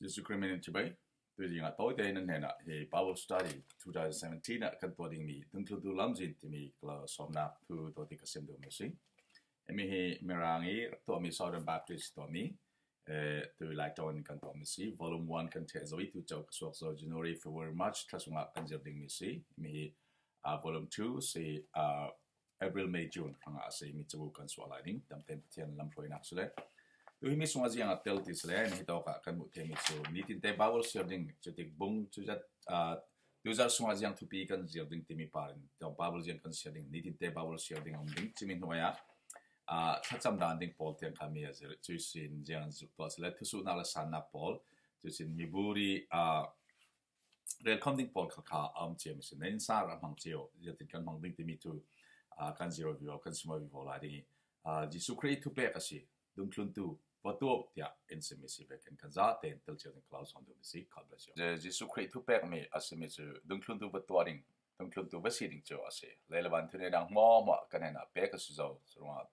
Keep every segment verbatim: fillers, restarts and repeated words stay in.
Jesu Khrih min in chibai. Tuzing a tawite nan hnenah hi Bible Study two thousand seventeen ah kan tuah ding mi, Dungthluntu Lamzin timi ka la sawmnak thu tawh ti ka sim duh mi si. Himi hi Mirang i rak tuah mi, Southern Baptist tuah mi. Eh, tu lai tawh kan tuah mi si. Volume one kan theh zo i, tu caw ka suak zo, January, February, March thla sungah kan zir ding mi si. Himi hi, ah, volume two si, ah, April, May, June hrangah a si. Mi cabu kan suah lai ding, tamten Pathian lamhruainak si le. Tu himi sungah ziang a tel ti si le, himi hi tawkah kan muh thei mi cu nitinte Bible siar ding, cutik bung tuzat, ah, tuzat sungah ziang thupi kan zir ding timi parin, tawh Bible ziang kan siar ding, nitinte Bible siar ding a um ding, cimi hnuai ah, ah, thlacam dan ding pawl tiang kha mi a zir, cuisin ziang an zuk tuah si le, thusuhnak le sannak pawl, cuisin mibur i, ah, relkhawm ding pawl khal kha a um cia mi si. Nan innsang ah hmang cio, ziatin kan hmang ding timi tu, ah, kan zir vivo, kan sim vivo lai ding i, ah, Jesu Khrih thupek a si, dungthluntu va tuah tiah in sim mi si. Vekin kan za tein tel cio ding ka lo sawm duh mi si. God bless you. Je-, Jesu Khrih thupek mi a si mi cu dungthluntu va tuah ding, dungthluntu va si ding cio a si. Lei le van thunei dang hmuahhmuah kan hnenah pek a si zo, curuangah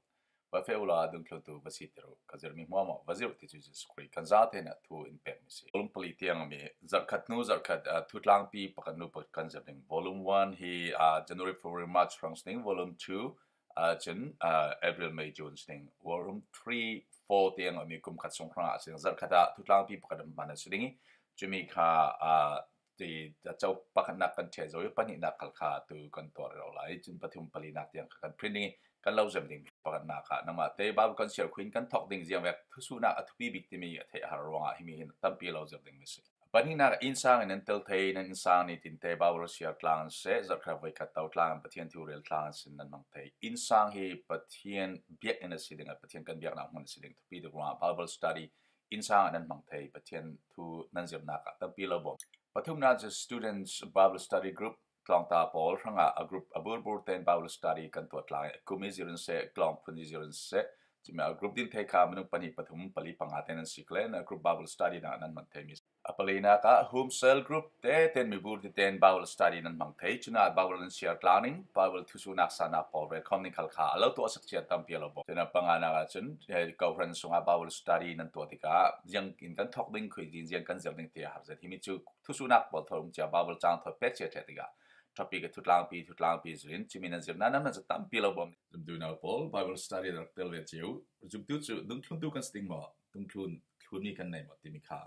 va feh uhla dungthluntu va si ti ruh, ka zirmi hmuahhmuah va zirh ti cu Jesu Khrih kan za tein a thu in pek mi si. Volume pali tiang mi, zarhkhat hnu zarhkhat, ah, thutlangpi pakhat hnu pakhat kan zir ding. Volume one hi, ah, January, February, March hrang si ding. Volume two, ah, cun, ah, April, May, June si ding. Volume three, four tiang a mi kum khat sung hrangah a si ding. Zarhkhat ah thutlangpi pakhat hman a si ding i, cumi kha, ah, ti, a co pakhatnak kan ṭhiat zo i, pahnihnak khal kha tu kan tuah rero lai. Cun pathum palinak tiang kha kan print ding i, kan lo zem ding. Pakhatnak ah nangmah te Bible kan siar khuin kan thawk ding ziang vek thusuhnak a thupi bik timi a theih a har ruangah himi hin tampi lo zir ding mi si. Pahnihnak ah innsang in nan tel thei, nan innsang nitinte Bible siar tlang in seh, zarhkhat voikhat to tlang in Pathian thu rel tlang in sin nan hmang thei. Innsang hi Pathian biakinn a si ding, Pathian kan biaknak hmun a si ding thupi tuk ruangah Bible study innsang ah nan hmang thei, Pathian thu nan zirnak ah tampi lo bawm. Pathumnak cu Students Bible Study Group, tlawngta pawl hrangah a group a burbur tein Bible study kan tuah tlang i, a kum i zir in seh, tlawng phun i zir in seh, cumi a group din thei kha minung pahnih, pathum, pali, panga te nan si klen, a group Bible study nak nan hman thei mi. A palinak ah home cell group te ten mibur ti ten Bible study nan hmang thei. Cunah Bible nan siar tlang ding, Bible thusuhnak sannak pawl relkhawm ding khal kha a lo tuahsak cia tampi a lo bawm. Cun a panganak ah cun, eh, kohhran sungah Bible study nan tuah tikah ziang in kan thawk ding, khui ding, ziang kan zir ding ti a har zet. Himi cu thusuhnak pawl thaw um cia Bible cang thaw pek cia ṭheh tikah ṭhapi ka thutlangpi, thutlangpi zir in cumi nan zirnak nan hman cu tampi lo bawm. Zumtu nau pawl Bible study rak tel ve cio. Zumtu cu dungthluntu kan si ding maw? Dungthlun, thlunmi kan nei maw? Timi kha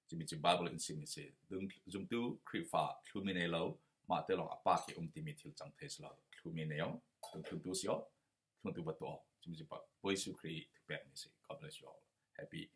cumi cu Bible in sim mi si. Dung, zumtu Khrihfa thlunmi nei lo, mah te lawng a pa ke um timi thil cang thei si lo. Thlunmi nei aw, dungthluntu si aw, thluntu va tuah aw. Cumi cu pa, Bawi Jesu Khrih thupek mi si. God bless you all. Happy